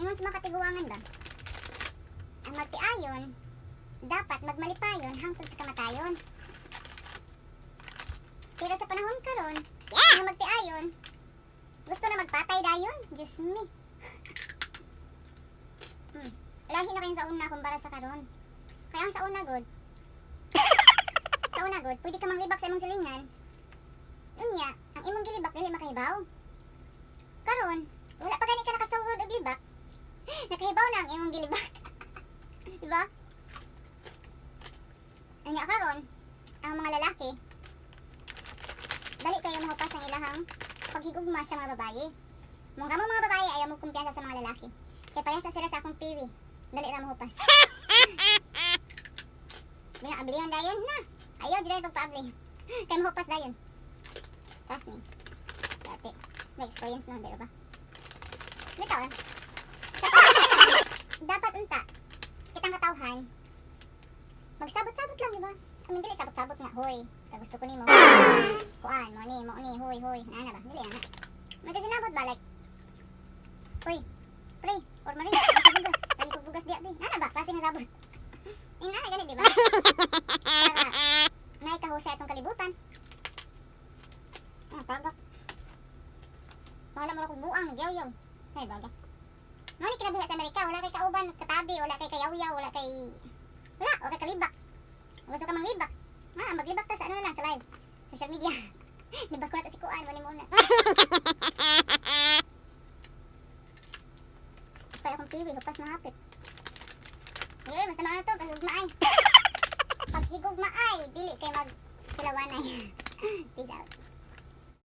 Ingon sa mga katiguangan ba? Ang magtiayon, dapat magmalipayon hangtod sa kamatayon. Pero sa panahon karon, ang magtiayon, gusto na magpatay dayon. Diyos me. Lahi na kayo sa una kumpara sa karon. Kaya ang sa una god, pwede ka manglibak sa imong silingan. Unya, ang imong gilibak dili makahibaw. Karon, wala pa gani ka nakasugod og libak. Nakahibaw na ang imong gilibak. Diba? Unya karon, ang mga lalaki dali kayo mahupas ang ilahang paghigugma sa mga babae. Mong kamo mga babae ayaw mo kumpiyansa sa mga lalaki. Kaya parehas na sila sa akong piwi. Dali ra mahupas. Mga ablihan dayon na. Ayaw dili pagpaabli. Kay mahupas dayon. Trust me. Dati, na-experience nun, di ba? Bitaw eh. Dapat unta, kitang katawhan, magsabot-sabot lang, di ba? I mean, dili sabot-sabot nga, "Hoy, kagusto ko nimo. Kuan, mo ni, hoy, hoy," na ba? Dili na. Magkasinabot ba, like, "Hoy, pre, or Marie, bugas, lagi ko bugas diya, be." Nana ba? Klase nga sabot. Ina na ganit, di ba? Para, naay kahusay atong kalibutan. Ah, tagak. Bahala mo na kung buang, nagyaw-yaw. Ay, baga. Mao ni kinabuhi sa Amerika, wala kay kauban, katabi, wala kay kayawyaw, wala kay... Wala, wala kay kalibak. Gusto ka manglibak. Ah, maglibak ta sa ano na lang, sa live. Social media. Libak ko na to si Kuan, wala mo na.